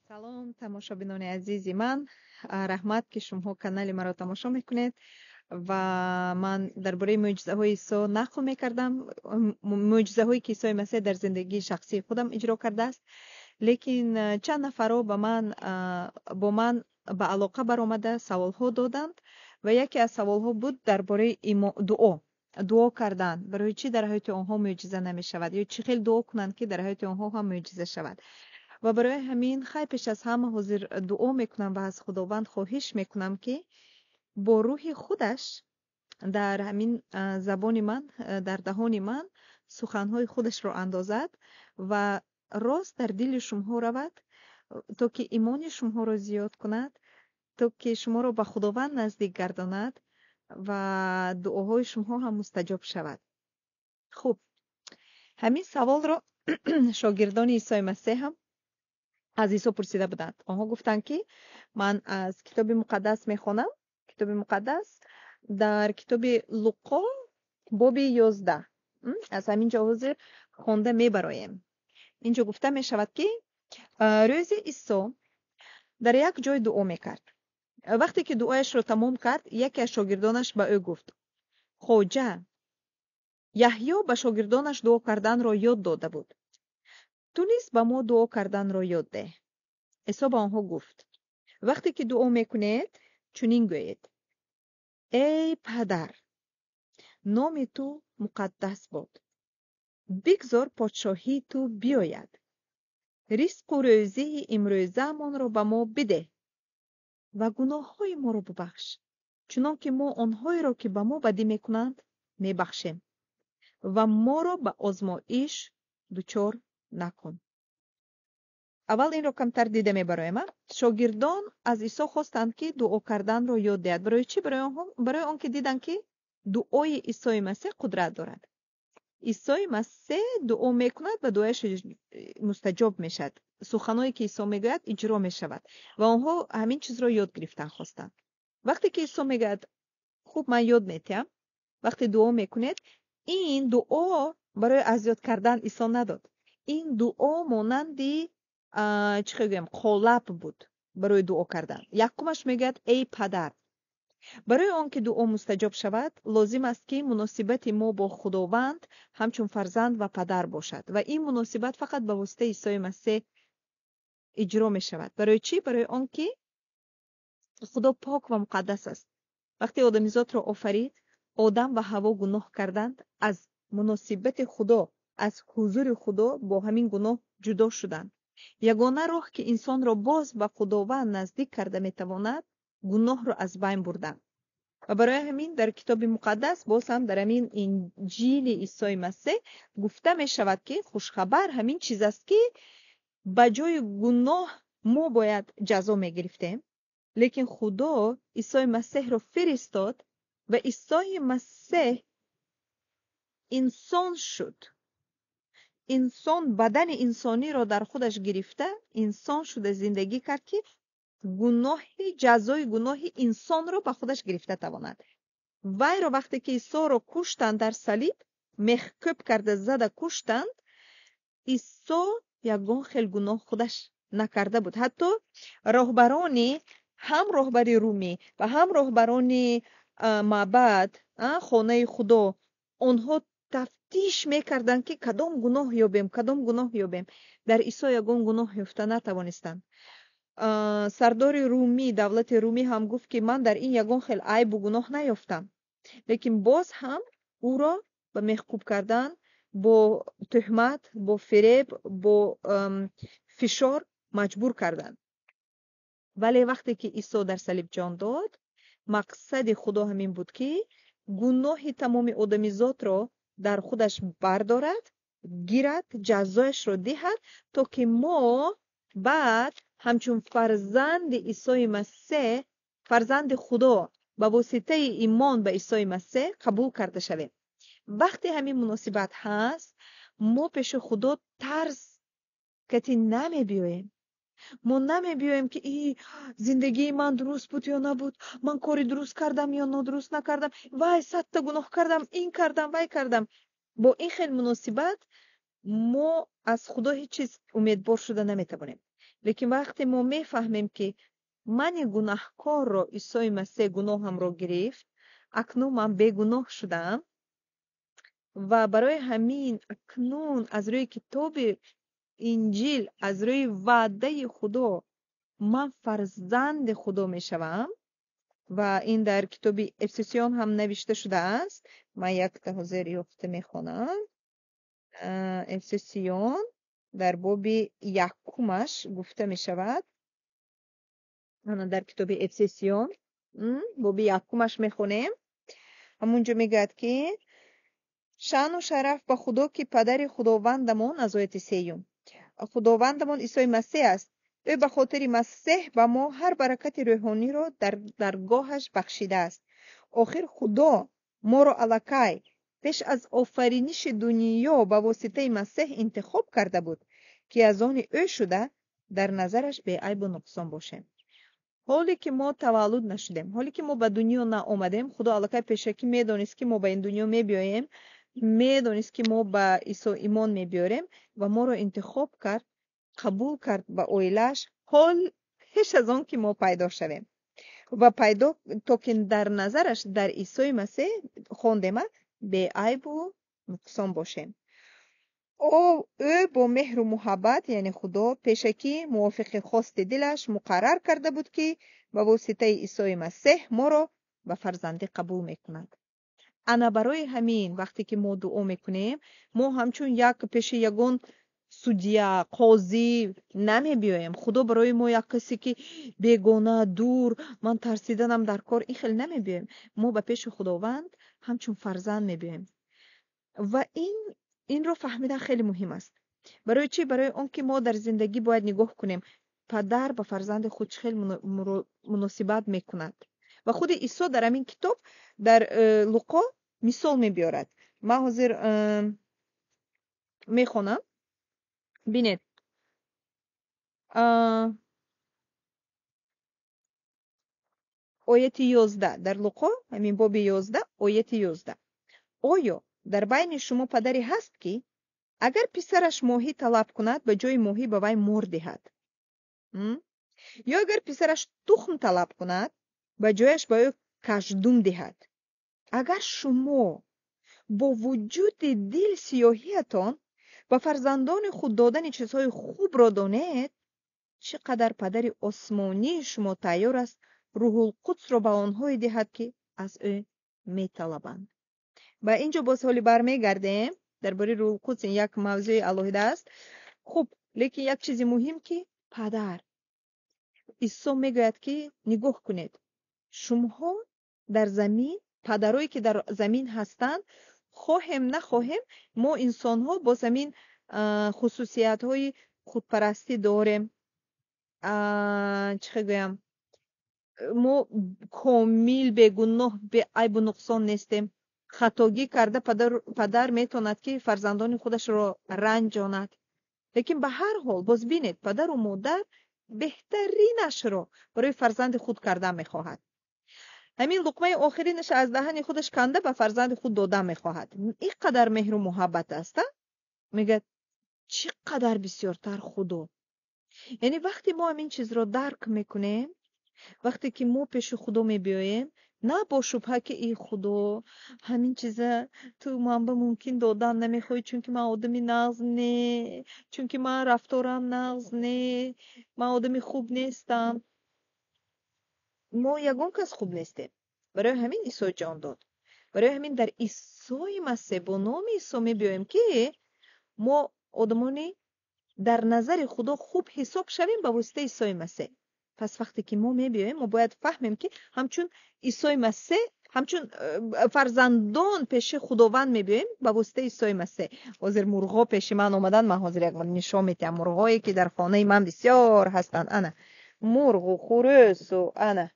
Салом, тамошобинони азизи ман. Раҳмат, ки шумоҳо канали маро тамошо мекунед. Ва ман дар бораи мӯъҷизаҳои Исо нақл мекардам, мӯъҷизаҳое, ки Исои Масеҳ дар зиндагии шахсии худам иҷро кардааст. Лекин чанд нафарҳо бо ман ба алоқа баромада, саволҳо доданд ва яке аз саволҳо буд дар бораи дуо. Дуо кардан. Барои чӣ дар ҳаёти онҳо мӯъҷиза намешавад ё чӣ хел дуо кунанд, ки дар ҳаёти онҳо ҳам мӯъҷиза шавад. Ва барои ҳамин хай пеш аз ҳама ҳозир дуо мекунам ва аз Худованд хоҳиш мекунам, ки бо рӯҳи худаш дар ҳамин забони ман, дар даҳони ман суханҳои худашро андозад ва рост дар дили шумоҳо равад, то ки имони шумоҳоро зиёд кунад, то ки шуморо ба Худованд наздик гардонад ва дуоҳои шумоҳо ҳам мустаҷоб шавад. Хуб, ҳамин саволро шогирдони Исои Масеҳ ҳам аз Исо пурсида буданд. Онҳо гуфтанд, ки ман аз Китоби Муқаддас мехонам. Китоби Муқаддас дар китоби Луқо, боби 11. Аз ҳамин ҷо ҳозир хонда мебароем. Инҷо гуфта мешавад, ки рӯзи Исо дар як ҷой дуо мекард. Вақте ки дуояшро тамом кард, яке аз шогирдонаш ба ӯ гуфт: «Хоҷа, Яҳьё ба шогирдонаш дуо карданро ёд дода буд. Ту низ ба мо дуо карданро ёд деҳ». Исо ба онҳо гуфт: «Вақте ки дуо мекунед, чунин гӯед: Эй Падар, номи ту муқаддас бод. Бигзор подшоҳии ту биёяд. Ризқу рӯзии имрӯзаамонро ба мо бидеҳ ва гуноҳҳои моро бубахш, чунон ки мо онҳоеро, ки ба мо бадӣ мекунанд, мебахшем. Ва моро ба озмоиш дучор накун». Аввал инро камтар дида мебароем. Шогирдон аз Исо хостанд, ки дуо карданро ёд диҳад. Барои чӣ? Барои он ки диданд, ки дуои Исои Масеҳ қудрат дорад. Исои Масеҳ дуо мекунад ва дуояш мустаҷоб мешавад. Суханое, ки Исо мегӯяд, иҷро мешавад. Ва онҳо ҳамин чизро ёд гирифтан хостанд. Вақте ки Исо мегӯяд: «Хуб, ман ёд метиҳам, вақте дуо мекунед», ин дуо барои аз ёд кардан Исо надод. Ин дуо монанди, чӣ хел гӯям, қолаб буд барои дуо кардан. Якумаш мегӯяд: «Эй Падар». Барои он ки дуо мустаҷоб шавад, лозим аст, ки муносибати мо бо Худованд ҳамчун фарзанд ва падар бошад. Ва ин муносибат фақат ба воситаи Исои Масеҳ иҷро мешавад. Барои чӣ? Барои он ки Худо пок ва муқаддас аст. Вақте одамизодро офарид, Одам ва Ҳаво гуноҳ карданд, аз муносибати Худо, аз ҳузури Худо бо ҳамин гуноҳ ҷудо шуданд. Ягона роҳ, ки инсонро боз ба Худованд наздик карда метавонад, гуноҳро аз байн бурдан. Ва барои ҳамин дар Китоби Муқаддас, боз ҳам дар ҳамин Инҷили Исои Масеҳ гуфта мешавад, ки хушхабар ҳамин чиз аст, ки ба ҷои гуноҳ мо бояд ҷазо мегирифтем, лекин Худо Исои Масеҳро фиристод ва Исои Масеҳ инсон шуд. Инсон бадани инсониро дар худаш гирифта, инсон шуда зиндагӣ кард, ки гуноҳи ҷазои гуноҳи инсонро ба худаш гирифта тавонад. Вайро вақте ки Исоро куштанд дар салиб, мехкӯб карда зада куштанд, Исо ягон хел гуноҳ худаш накарда буд. Ҳатто роҳбарони, ҳам роҳбари румӣ ва ҳам роҳбарони маъбад, хонаи Худо, онҳо тафтиш мекарданд, ки кадом гуноҳ ёбем, кадом гуноҳ ёбем. Дар Исо ягон гуноҳ ёфта натавонистанд. Сардори румӣ, давлати румӣ ҳам гуфт, ки ман дар ин ягон хел айбу гуноҳ наёфтам. Лекин боз ҳам ӯро ба мехкӯб кардан, бо тӯҳмат, бо фиреб, бо фишор маҷбур карданд. Вале вақте ки Исо дар салиб ҷон дод, мақсади Худо ҳамин буд, ки гуноҳи тамоми одамизодро дар худаш бардорад, гирад, ҷазояшро диҳад, то ки мо баъд ҳамчун фарзанди Исои Масеҳ, фарзанди Худо, ба воситаи имон ба Исои Масеҳ қабул карда шавем. Вақте ҳамин муносибат ҳаст, мо пеши Худо тарс кати намебиёем. Мо намебиёем, ки и зиндагии ман дуруст буд ё набуд, ман кори дуруст кардам ё нодуруст накардам, вай, садта гуноҳ кардам, ин кардам, вай кардам. Бо ин хел муносибат мо аз Худо ҳеҷ чиз умедвор шуда наметавонем. Лекин вақте мо мефаҳмем, ки мани гунаҳкорро Исои Масеҳ гуноҳамро гирифт, акнун ман бегуноҳ шудаам ва барои ҳамин акнун аз рӯи китоби Инҷил, аз рӯи ваъдаи Худо ман фарзанди Худо мешавам ва ин дар китоби Эфесиён ҳам навишта шудааст. Ман якта ҳозир ёфта мехонам. Эфесиён дар боби якумаш гуфта мешавад. Ана дар китоби Эфесиён боби якумаш мехонем. Ҳамунҷо мегӯяд, ки шаъну шараф ба Худо, ки падари Худовандамон, аз ояти сеюм, Худовандамон Исои Масеҳ аст. Ӯ ба хотири Масеҳ ба мо ҳар баракати рӯҳониро дар даргоҳаш бахшидааст. Охир Худо моро аллакай пеш аз офариниши дунё ба воситаи Масеҳ интихоб карда буд, ки аз они ӯ шуда дар назараш беайбу нуқсон бошем. Ҳоле ки мо таваллуд нашудем, ҳоле ки мо ба дунё наомадем, Худо аллакай пешакӣ медонист, ки мо ба ин дунё мебиёем, медонист, ки мо ба Исо имон мебиёрем ва моро интихоб кард, қабул кард ба оилааш ҳол пеш аз он ки мо пайдо шавем. Ва пайдо то ки дар назараш дар Исои Масеҳ хондема беайбу нуқсон бошем. Ӯ бо меҳру муҳаббат, яъне Худо, пешакӣ мувофиқи хости дилаш муқаррар карда буд, ки ба воситаи Исои Масеҳ моро ба фарзандӣ қабул мекунад. Ана барои ҳамин вақте ки мо дуо мекунем, мо ҳамчун як пеши ягон судья, қозӣ намебиёем. Худо барои мо як касе ки бегона, дур, ман тарсиданам дар кор, ин хел намебиёем. Мо ба пеши Худованд ҳамчун фарзанд мебиёем. Ва инро фаҳмидан хеле муҳим аст. Барои чӣ? Барои он ки мо дар зиндагӣ бояд нигоҳ кунем, падар ба фарзанди худ чӣ хел муносибат мекунад. Ва худи Исо дар ҳамин китоб дар Луқо мисол мебиёрад. Ман ҳозир мехонам. Бинед. Ояти 11 дар Луқо, ҳамин боби 11, ояти 11. Оё дар байни шумо падаре ҳаст, ки агар писараш моҳӣ талаб кунад, ба ҷои моҳӣ ба вай мор диҳад? Ё агар писараш тухм талаб кунад, ба ҷояш ба ӯ каждум диҳад? Агар шумо бо вуҷуди дил сиёҳиятон ба фарзандони худ додани чизҳои хубро донед, чӣ қадар падари осмонии шумо тайёр аст Рӯҳулқудсро ба онҳое диҳад, ки аз ӯ металабанд. Ба ин ҷо боз ҳоли бармегардем. Дар бораи Рӯҳулқудс ин як мавзӯи алоҳида аст. Хуб, лекин як чизи муҳим, ки падар Исо мегӯяд, ки нигоҳ кунед, шумоҳо дар замин, падарое ки дар замин ҳастанд, хоҳем нахоҳем, мо инсонҳо бо замин хусусиятҳои худпарастӣ дорем. Чӣ гӯям, мо комил, бегуноҳ, беайбу нуқсон нестем. Хатогӣ карда падар метавонад, ки фарзандони худашро ранҷонад. Лекин ба ҳар ҳол боз бинед, падару модар беҳтаринашро барои фарзанди худ кардан мехоҳад. Ҳамин луқмаи охиринаш аз даҳани худаш канда ба фарзанди худ додан мехоҳад. Ин қадар меҳру муҳаббат аст, мегӯяд, чӣ қадар бисёртар Худо. Яъне вақте мо ҳамин чизро дарк мекунем, вақте ки мо пеши Худо мебиёем, на бо шубҳа ки и Худо, ҳамин чиза ту ман ба мумкин додан намехоҳӣ, чунки ман одами нағз не, чунки ман рафторам нағз не, ман одами хуб нестам. Мо ягон кас хуб нестем. Барои ҳамин Исо ҷон дод. Барои ҳамин дар Исои Масеҳ бо номи Исо мебиёем, ки мо одамони дар назари Худо хуб ҳисоб шавем ба воситаи Исои Масеҳ. Пас вақте ки мо мебиёем, мо бояд фаҳмем, ки ҳамчун Исои Масеҳ, ҳамчун фарзандон пеши Худованд мебиёем ба воситаи Исои Масеҳ. Ҳозир мурғҳо пеши ман омаданд, ман ҳозир як нишон медиҳам. Мурғҳое ки дар хонаи ман бисёр ҳастанд. Ана мурғу хурӯсу ана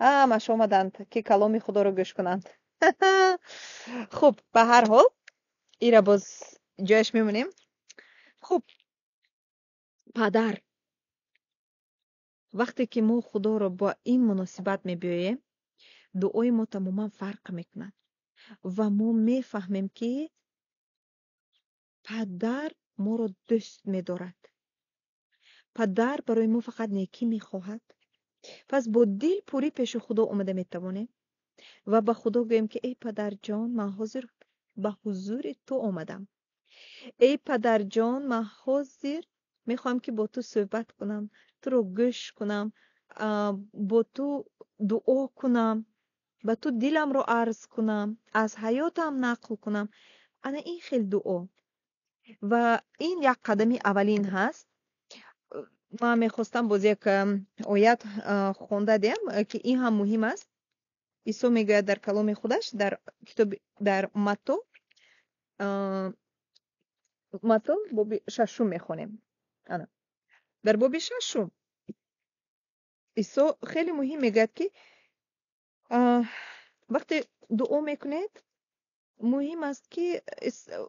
ҳамаш омаданд, ки каломи Худоро гӯш кунанд. Хуб, ба ҳар ҳол ира боз ҷояш мемонем. Хуб, падар вақте ки мо Худоро бо ин муносибат мебиёем, дуои мо тамоман фарқ мекунад ва мо мефаҳмем, ки падар моро дӯст медорад. Падар барои мо фақат некӣ мехоҳад. Пас бо дил пурӣ пеши Худо омада метавонем ва ба Худо гӯем, ки эй падарҷон, ман ҳозир ба ҳузури ту омадам. Эй падарҷон, ман ҳозир мехоҳам, ки бо ту суҳбат кунам, туро гӯш кунам, бо ту дуо кунам, ба ту диламро арз кунам, аз ҳаётам нақл кунам. Ана ин хел дуо. Ва ин як қадами аввалин ҳаст. Ман мехостам боз як оят хонда диҳам, ки ин ҳам муҳим аст. Исо мегӯяд дар каломи худаш, дар китоби, дар Матто, Матто боби шашум мехонем. Ана дар боби шашум Исо хеле муҳим мегӯяд, ки вақте дуо мекунед, муҳим аст, ки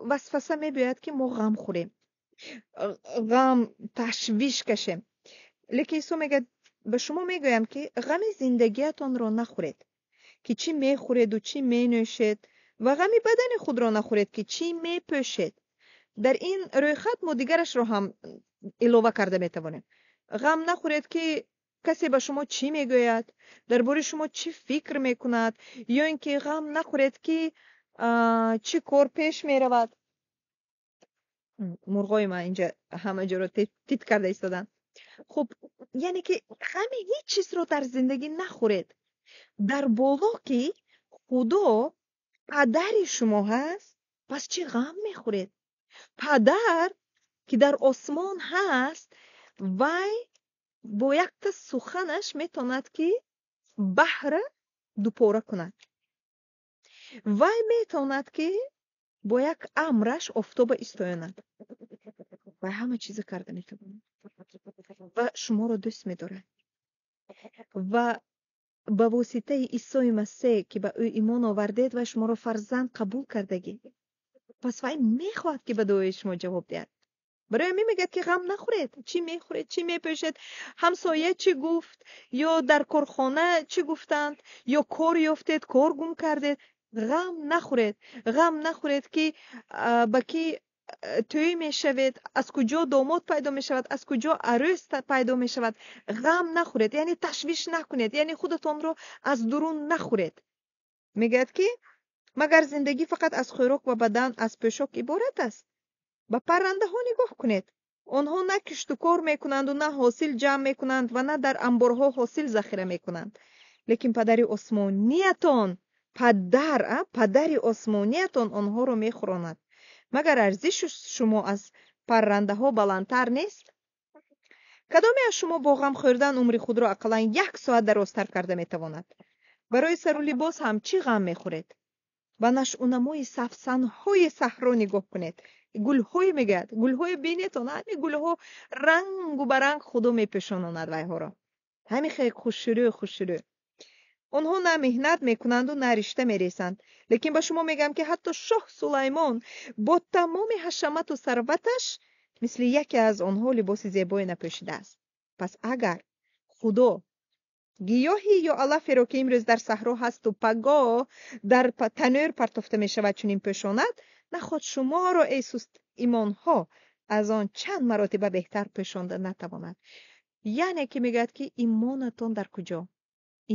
васваса мебиёяд, ки мо ғам хӯрем, ғам ташвиш кашем. Лекин Исо мегӯяд: ба шумо мегӯям, ки ғами зиндагиятонро нахӯред, ки чӣ мехӯреду чӣ менӯшед, ва ғами бадани худро нахӯред, ки чӣ мепӯшед. Дар ин рӯйхат мо дигарашро ҳам илова карда метавонем. Ғам нахӯред, ки касе ба шумо чӣ мегӯяд, дар бораи шумо чӣ фикр мекунад, ё ин ки ғам нахӯред, ки чӣ кор пеш меравад. Мурғои ман инҷа ҳама ҷоро тит карда истоданд. Хуб, яъне ки ғами ҳеҷ чизро дар зиндагӣ нахӯред. Дар боло ки Худо падари шумо ҳаст, пас чӣ ғам мехӯред? Падар ки дар осмон ҳаст, вай бо якта суханаш метавонад, ки баҳра дупора кунад. Вай метавонад, ки бо як амраш офтоба истоянад. Вай ҳама чиза карда метавонад ва шуморо дӯст медорад. Ва ба воситаи Исои Масеҳ, ки ба ӯ имон овардед, вай шуморо фарзанд қабул кардагӣ. Пас вай мехоҳад, ки ба дуои шумо ҷавоб диҳад. Барои ҳамин мегӯяд, ки ғам нахӯред, чӣ мехӯред, чӣ мепӯшед, ҳамсоя чӣ гуфт, ё дар корхона чӣ гуфтанд, ё кор ёфтед, кор гум кардед. Ғам нахӯред. Ғам нахӯред, ки ба кӣ тӯй мешавед, аз куҷо домод пайдо мешавад, аз куҷо арӯс пайдо мешавад. Ғам нахӯред, яъне ташвиш накунед, яъне худатонро аз дурун нахӯред. Мегӯяд, ки магар зиндагӣ фақат аз хӯрок ва бадан аз пӯшок иборат аст? Ба паррандаҳо нигоҳ кунед. Онҳо на киштукор мекунанду, на ҳосил ҷамъ мекунанд ва на дар амборҳо ҳосил захира мекунанд. Лекин падари осмониятон, падар, падари осмониятон онҳоро мехӯронад. Магар арзиши шумо аз паррандаҳо баландтар нест? Кадоме аз шумо бо ғам хӯрдан умри худро ақаллан як соат дарозтар карда метавонад? Барои сару либос ҳам чӣ ғам мехӯред? Ба нашъунамои савсанҳои саҳро нигоҳ кунед. Гулҳое, мегӯяд, гулҳое бинетон, ҳамин гулҳо рангу баранг Худо мепӯшононад вайҳоро. Ҳамин хеле хушрӯ, хушрӯ. Онҳо на меҳнат мекунанду, на ришта мересанд. Лекин ба шумо мегӯям, ки ҳатто шоҳ Сулаймон бо тамоми ҳашамату сарваташ мисли яке аз онҳо либоси зебое напӯшидааст. Пас агар Худо гиёҳи ё алаферо, ки имрӯз дар саҳро ҳасту пагоҳ дар танӯр партофта мешавад, чунин пӯшонад, наход шуморо, эй суст имонҳо, аз он чанд маротиба беҳтар пӯшонда натавонад? Яъне ки мегӯяд, ки имонатон дар куҷо?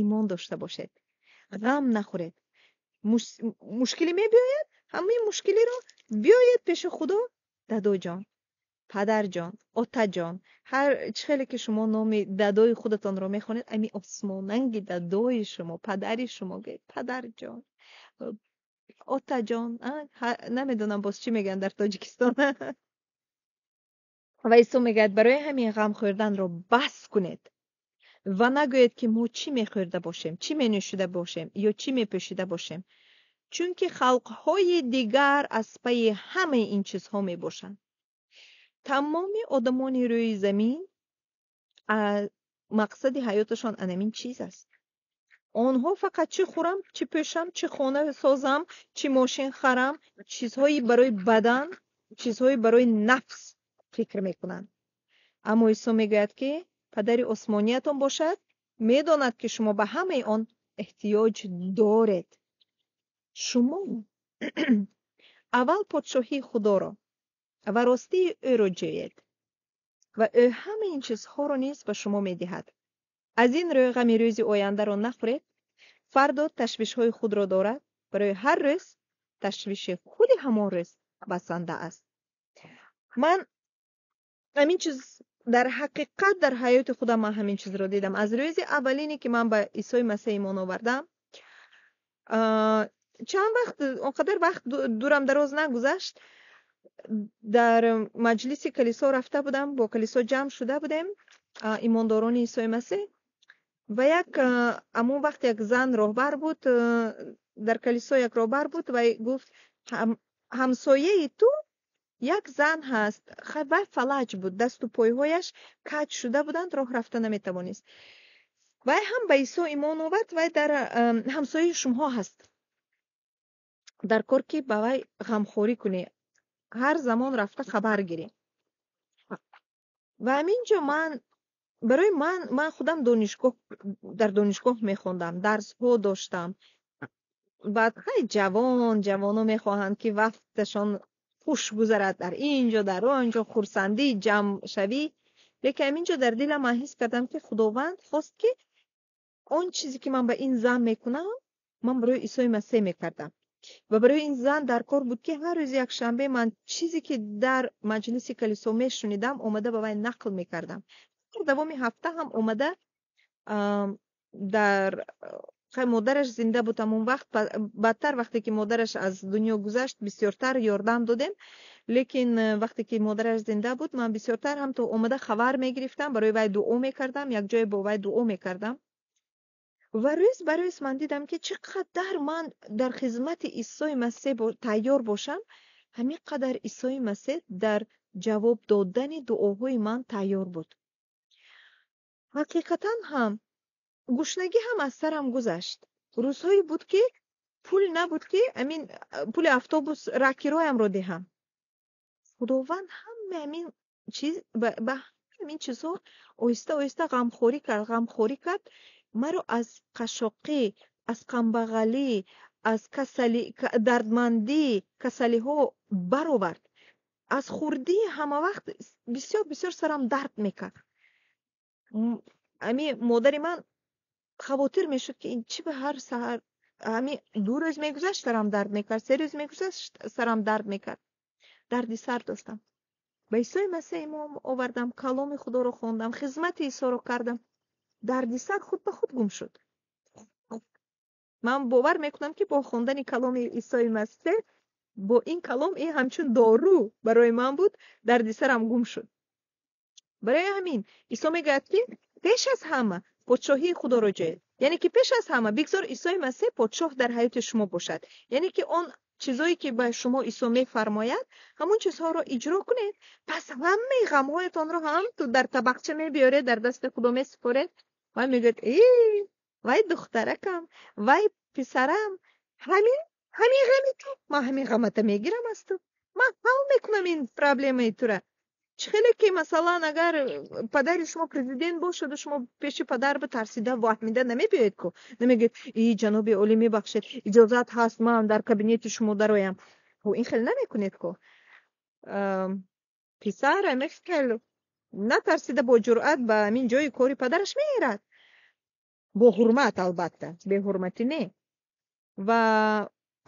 Имон дошта бошед, ғам нахӯред. Мушкилӣ мебиёяд, ҳамин мушкилиро биёед пеши Худо. Дадоҷон, падарҷон, отаҷон, ҳар чӣ хеле ки шумо номи дадои худатонро мехонед, ами осмонанги дадои шумо, падари шумо, гӯед: падарҷон, отаҷон. Намедонам, боз чӣ мегӯянд дар Тоҷикистон. Ва Исо мегӯяд: барои ҳамин ғам хӯрданро бас кунед ва нагӯед, ки мо чӣ мехӯрда бошем, чӣ менӯшида бошем ё чӣ мепӯшида бошем, чунки халқҳои дигар аз пайи ҳамаи ин чизҳо мебошанд. Тамоми одамони рӯи замин мақсади ҳаёташон анамин чиз аст. Онҳо фақат чӣ хӯрам, чӣ пӯшам, чӣ хона созам, чӣ мошин харам, чизҳои барои бадан, чизҳои барои нафс фикр мекунанд. Аммо Исо мегӯяд, ки падари осмониятон бошад, медонад, ки шумо ба ҳамаи он эҳтиёҷ доред. Шумо аввал подшоҳии Худоро ва ростии ӯро ҷӯед. Ва ӯ ҳамаи ин чизҳоро низ ба шумо медиҳад. Аз ин рӯ ғами рӯзи ояндаро нахӯред. Фардо ташвишҳои худро дорад. Барои ҳар рӯз ташвиши худи ҳамон рӯз басанда аст. Ман ҳамин чиз дар ҳақиқат дар ҳаёти худам ман ҳамин чизро дидам. Аз рӯзи аввалине, ки ман ба Исои Масеҳ имон овардам, чанд вақт, он қадар вақт дурам дароз нагузашт, дар маҷлиси калисо рафта будам, бо калисо ҷамъ шуда будем, имондорони Исои Масеҳ, ва як ҳамон вақт як зан роҳбар буд, дар калисо як роҳбар буд ва гуфт: «Ҳамсояи ту як зан ҳаст, вай фалаҷ буд, дасту пойҳояш каҷ шуда буданд, роҳ рафта наметавонист. Вай ҳам ба Исо имон овард, вай дар ҳамсояи шумоҳо ҳаст. Дар кор, ки ба вай ғамхорӣ кунӣ, ҳар замон рафта хабар гирӣ». Ва ҳамин ҷо ман барои ман худам донишгоҳ, дар донишгоҳ мехондам, дарсҳо доштам. Баъд хай ҷавоно мехоҳанд, ки вақташон хуш гузарад, дар ин ҷо, дар он ҷо, хурсандӣ, ҷамъшавӣ. Лекин ҳамин ҷо дар дилам ман ҳис кардам, ки Худованд хост, ки он чизе, ки ман ба ин зан мекунам, ман барои Исои Масеҳ мекардам. Ва барои ин зан дар кор буд, ки ҳар рӯзи якшанбе ман чизе, ки дар маҷлиси калисо мешунидам, омада ба вай нақл мекардам. Дар давоми ҳафта ҳам омада дар хай модараш зинда буд ҳамон вақт, баъдтар вақте ки модараш аз дунё гузашт, бисёртар ёрдам додем, лекин вақте ки модараш зинда буд, ман бисёртар ҳам то омада хабар мегирифтам, барои вай дуо мекардам, якҷоя бо вай дуо мекардам. Ва рӯз ба рӯз ман дидам, ки чӣ қадар ман дар хизмати Исои Масеҳ тайёр бошам, ҳамин қадар Исои Масеҳ дар ҷавоб додани дуоҳои ман тайёр буд. Ҳақиқатан ҳам гушнагӣ ҳам аз сарам гузашт. Рӯзҳое буд, ки пул набуд, ки амин пули автобус ракироямро диҳам. Худованд ҳама ҳамин чиз ба ҳамин чизҳо оҳиста оҳиста ғамхорӣ кард, ғамхорӣ кард, маро аз қашшоқӣ, аз камбағалӣ, аз касалӣ, дардмандӣ, касалиҳо баровард. Аз хурдӣ ҳама вақт бисёр бисёр сарам дард мекард. Ами модари ман хавотир мешуд, ки ин чӣ ба ҳар саҳар ҳами 2 рӯз мегузашт, сарам дард мекард, 3 рӯз мегузашт, сарам дард мекард. Дарди сар доштам. Ба Исои Масеҳ имон овардам, каломи Худоро хондам, хизмати Исоро кардам, дарди сар худ ба худ гум шуд. Ман бовар мекунам, ки бо хондани каломи Исои Масеҳ, бо ин калом, ин ҳамчун дору барои ман буд, дарди сарам гум шуд. Барои ҳамин Исо мегӯяд, ки пеш аз ҳама подшоҳии Худоро ҷӯед, яъне ки пеш аз ҳама бигзор Исои Масеҳ подшоҳ дар ҳаёти шумо бошад, яъне ки он чизое, ки ба шумо Исо мефармояд, ҳамон чизҳоро иҷро кунед. Пас ҳамаи ғамҳоятонро ҳам ту дар табақча мебиёред, дар дасти Худо месупоред. Вай мегӯяд: «Э, вай духтаракам, вай писарам, ҳамин ғами ту, ман ҳамин ғамата мегирам аз ту, ман ҳал мекунам ин проблемаи тура». Чӣ хеле ки, масалан, агар падари шумо президент бошаду шумо пеши падар битарсида, ваҳмида намебиёед ку, намегӯед: «И ҷаноби олӣ, мебахшед, иҷозат ҳаст ман дар кабинети шумо дароям?» Ин хел намекунед ку. Писар хел натарсида, бо ҷуръат ба ҳамин ҷои кори падараш мерад, бо ҳурмат албатта, беҳурматӣ не. Ва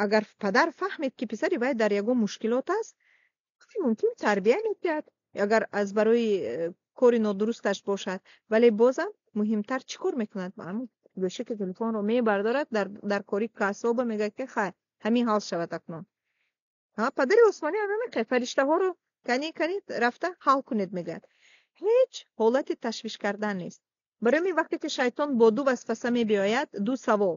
агар падар фаҳмед, ки писари вай дар ягон мушкилот аст, мумкин тарбия медиҳад, агар аз барои кори нодурусташ бошад. Вале бозам муҳимтар чӣ кор мекунад? Гӯшаки телефонро мебардорад, дар кори касоба мегӯяд, ки хайр, ҳамин ҳал шавад акнун. Падари осмонӣ ҳам намехоҳад, фариштаҳоро кани, кани, рафта ҳал кунед мегӯяд. Ҳеҷ ҳолати ташвиш кардан нест. Барои ҳамин вақте ки шайтон бо ду васваса мебиёяд, ду савол,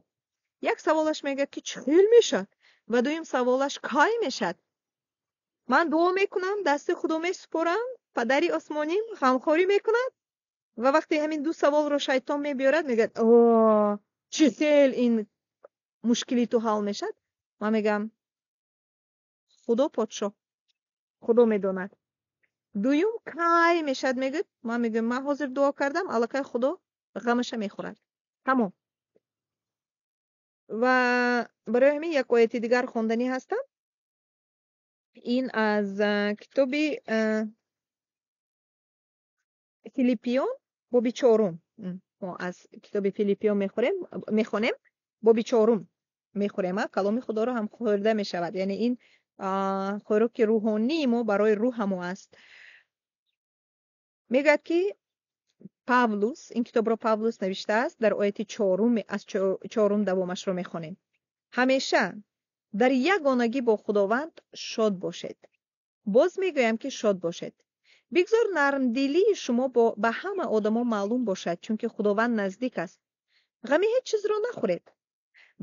як саволаш мегӯяд, ки чӣ хел мешавад, ва дуюм саволаш кай мешавад, ман дуо мекунам, дасти Худо месупорам, падари осмоним ғамхорӣ мекунад. Ва вақте ҳамин ду саволро шайтон мебиёрад, мегӯяд: «О, чӣ хел ин мушкили ту ҳал мешавад?» Ман мегӯям: «Худо подшоҳ, Худо медонад». Дуюм кай мешавад мегӯяд, ман мегӯям: «Ман ҳозир дуо кардам, аллакай Худо ғамаша мехӯрад, тамом». Ва барои ҳамин як ояти дигар хонданӣ ҳастам. Ин аз китоби Филиппиён боби чорум, мо аз китоби Филиппиён мехонем, боби чорум мехӯрем, каломи Худоро ҳам хӯрда мешавад. Яъне ин хӯроки рӯҳонии мо барои рӯҳамо аст. Мегӯяд, ки Павлус, ин китобро Павлус навиштааст, дар ояти чорум, аз чорум давомашро мехонем. Ҳамеша дар ягонагӣ бо Худованд шод бошед. Боз мегӯям, ки шод бошед. Бигзор нармдилии шумо ба ҳама одамо маълум бошад, чунки Худованд наздик аст. Ғами ҳеҷ чизро нахӯред,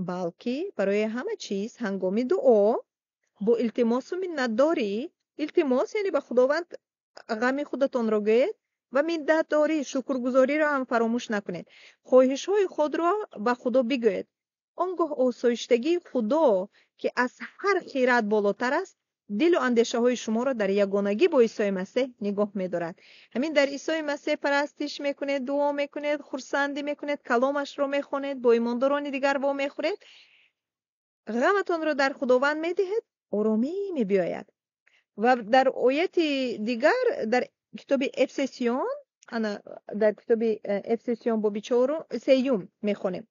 балки барои ҳама чиз ҳангоми дуо бо илтимосу миннатдорӣ, илтимос яъне ба Худованд ғами худатонро гӯед ва миннатдорӣ, шукргузориро ҳам фаромӯш накунед. Хоҳишҳои худро ба Худо бигӯед. Он гоҳ осоиштагии Худо, ки аз ҳар хират болотар аст, дилу андешаҳои шуморо дар ягонагӣ бо Исои Масеҳ нигоҳ медорад. Ҳамин дар Исои Масеҳ парастиш мекунед, дуо мекунед, хурсандӣ мекунед, каломашро мехонед, бо имондорони дигар вомехӯред, ғаматонро дар Худованд медиҳед, оромӣ мебиёяд. Ва дар ояти дигар дар китоби Эфесиён, ана дар китоби Эфесиён боби сеюм мехонем.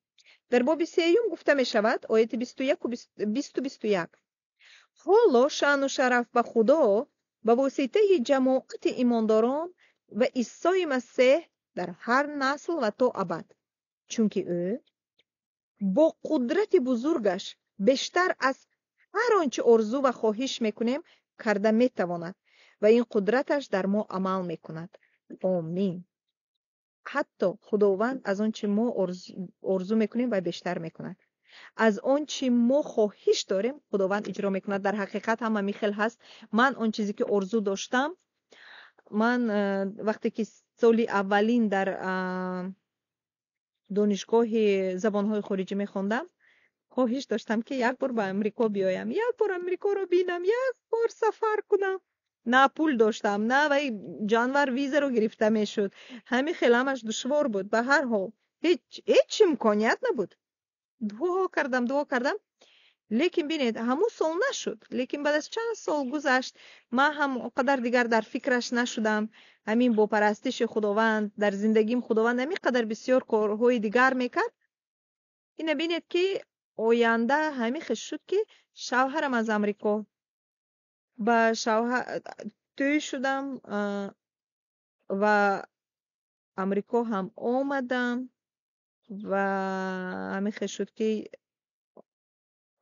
Дар боби сеюм гуфта мешавад, ояти 21, 20-21: ҳоло шаъну шараф ба Худо ба воситаи ҷамоати имондорон ва Исои Масеҳ дар ҳар насл ва то абад, чунки ӯ бо қудрати бузургаш бештар аз ҳар он чӣ орзу ва хоҳиш мекунем карда метавонад ва ин қудраташ дар мо амал мекунад. Омин. Ҳатто Худованд аз он чӣ мо орзу мекунем ва бештар мекунад. Аз он чӣ мо хоҳиш дорем, Худованд иҷро мекунад. Дар ҳақиқат ҳам ҳамин хел ҳаст. Ман он чизе ки орзу доштам, ман вақте ки соли аввалин дар донишгоҳи забонҳои хориҷӣ мехондам, хоҳиш доштам, ки як бор ба Амрико биёям, як бор Амрикоро бинам, як бор сафар кунам. На пул доштам, на вай ҷанвар визаро гирифта мешуд. Ҳамин хел ҳамаш душвор буд. Ба ҳар ҳол ҳеҷ имконият набуд. Дуо кардам, дуо кардам, лекин бинед, ҳамун сол нашуд. Лекин баъд аз чанд сол гузашт, ман ҳам он қадар дигар дар фикраш нашудам. Ҳамин бо парастиши Худованд дар зиндагим Худованд ҳамин қадар бисёр корҳои дигар мекард. Ина бинед, ки оянда ҳамин хел шуд, ки шавҳарам аз Амрико ба шавҳар тӯй шудам ва Амрико ҳам омадам ва ҳамин хел шуд, ки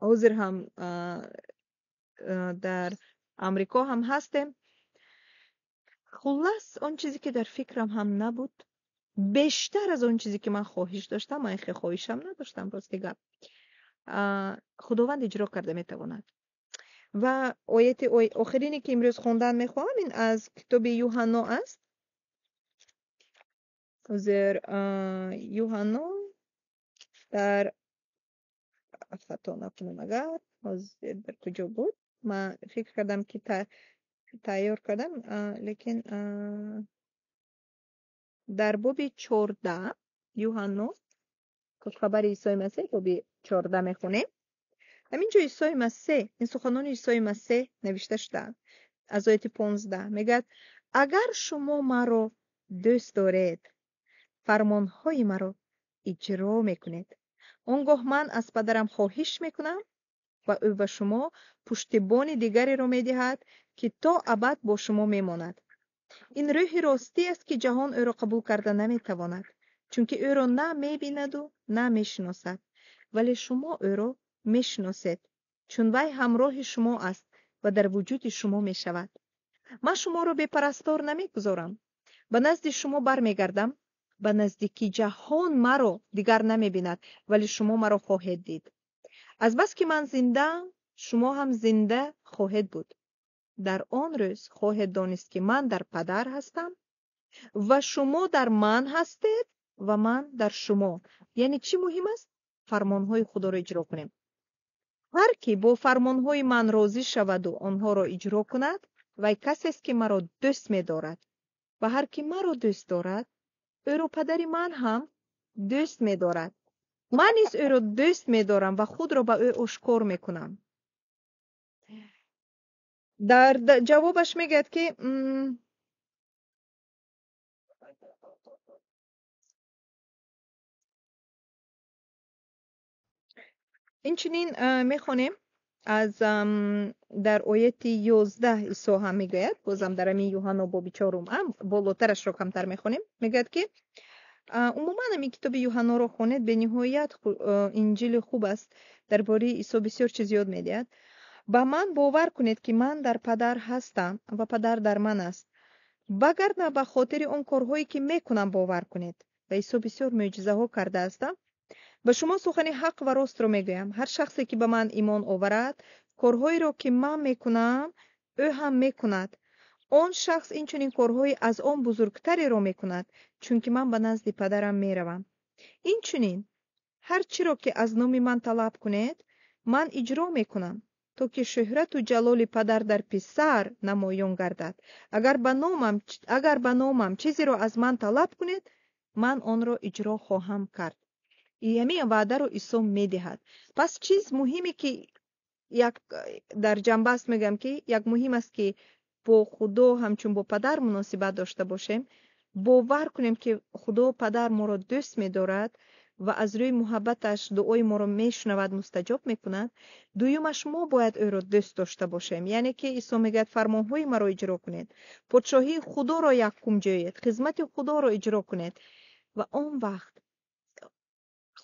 ҳозир ҳам дар Амрико ҳам ҳастем. Хуллас, он чизе ки дар фикрам ҳам набуд, бештар аз он чизе ки ман хоҳиш доштам, ман хеле хоҳишам надоштам, рости гап, Худованд иҷро карда метавонад. Ва ояти охирине ки имрӯз хондан мехоҳам, ин аз китоби Юҳанно аст. Ҳозир Юҳанно дар, хато накунам агар, ҳозир дар куҷо буд? Ман фикр кардам, ки тайёр кардам, лекин дар боби 14 Юҳанно, хушхабари Исои Масеҳ, боби 14 мехонем. Ҳамин ҷо Исои Масеҳ, ин суханони Исои Масеҳ навишта шудаанд. Аз ояти 15 мегӯяд: агар шумо маро дӯст доред, фармонҳои маро иҷро мекунед. Он гоҳ ман аз падарам хоҳиш мекунам ва ӯ ба шумо пуштибони дигареро медиҳад, ки то абад бо шумо мемонад. Ин рӯҳи ростӣ аст, ки ҷаҳон ӯро қабул карда наметавонад, чунки ӯро на мебинаду на мешиносад. Вале шумо ӯро мешиносед, чун вай ҳамроҳи шумо аст ва дар вуҷуди шумо мешавад. Ман шуморо бепарастор намегузорам, ба назди шумо бармегардам. Ба наздикӣ ҷаҳон маро дигар намебинад, вале шумо маро хоҳед дид. Азбаски ман зиндаам, шумо ҳам зинда хоҳед буд. Дар он рӯз хоҳед донист, ки ман дар падар ҳастам ва шумо дар ман ҳастед ва ман дар шумо. Яъне чӣ муҳим аст? Фармонҳои Худоро иҷро кунем. Ҳар кӣ бо фармонҳои ман розӣ шаваду онҳоро иҷро кунад, вай касест, ки маро дӯст медорад. Ва ҳар кӣ маро дӯст дорад, ӯро падари ман ҳам дӯст медорад. Ман низ ӯро дӯст медорам ва худро ба ӯ ошкор мекунам. Дар ҷавобаш мегӯяд, ки Инчунин мехонем аз дар ояти 11 Исо ҳам мегӯяд, бозам дар ҳамин Юҳанно боби чорум, болотарашро камтар мехонем, мегӯяд, ки умуман ҳамин китоби Юҳанноро хонед, бениҳоят инҷили хуб аст, дар бораи Исо бисёр чиз ёд медиҳад. Ба ман бовар кунед, ки ман дар Падар ҳастам ва Падар дар ман аст. Вагарна ба хотири он корҳое, ки мекунам, бовар кунед. Ва Исо бисёр мӯъҷизаҳо кардааст. Ба шумо сухани ҳақ ва ростро мегӯям: ҳар шахсе, ки ба ман имон оварад, корҳоеро, ки ман мекунам, ӯ ҳам мекунад. Он шахс инчунин корҳои аз он бузургтареро мекунад, чунки ман ба назди Падарам меравам. Инчунин ҳар чиро, ки аз номи ман талаб кунед, ман иҷро мекунам, то ки шӯҳрату ҷалоли Падар дар Писар намоён гардад. Агар ба номам чизеро аз ман талаб кунед, ман онро иҷро хоҳам кард. Ҳамин ваъдаро Исо медиҳад. Пас чиз муҳиме, ки як дар ҷанбаст мегӯям, ки як муҳим аст, ки бо Худо ҳамчун бо Падар муносибат дошта бошем, бовар кунем, ки Худо Падар моро дӯст медорад ва аз рӯи муҳаббаташ дуои моро мешунавад, мустаҷоб мекунад. Дуюмаш, мо бояд ӯро дӯст дошта бошем, яъне ки Исо мегӯяд: фармонҳои маро иҷро кунед, подшоҳии Худоро якум ҷӯед, хизмати Худоро иҷро кунед ва он вақт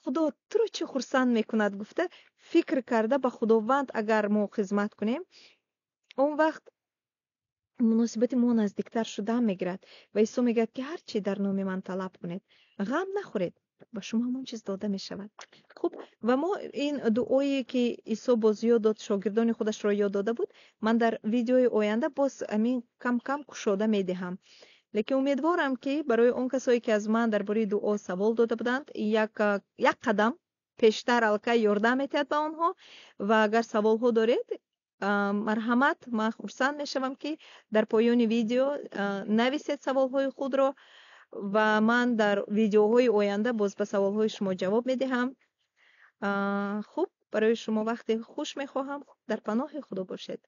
Худо туро чӣ хурсанд мекунад гуфта фикр карда, ба Худованд агар мо хизмат кунем, он вақт муносибати мо наздиктар шуда мегирад. Ва Исо мегӯяд, ки ҳар чӣ дар номи ман талаб кунед, ғам нахӯред, ба шумо ҳамон чиз дода мешавад. Хуб, ва мо ин дуое, ки Исо боз ёд дод, шогирдони худашро ёд дода буд, ман дар видеои оянда боз ҳамин кам кам кушода медиҳам. Лекин умедворам, ки барои он касое, ки аз ман дар бораи дуо савол дода буданд, як қадам пештар аллакай ёрдам метиҳад ба онҳо. Ва агар саволҳо доред, марҳамат, ман хурсанд мешавам, ки дар поёни видео нависед саволҳои худро ва ман дар видеоҳои оянда боз ба саволҳои шумо ҷавоб медиҳам. Хуб, барои шумо вақти хуш мехоҳам, дар паноҳи Худо бошед.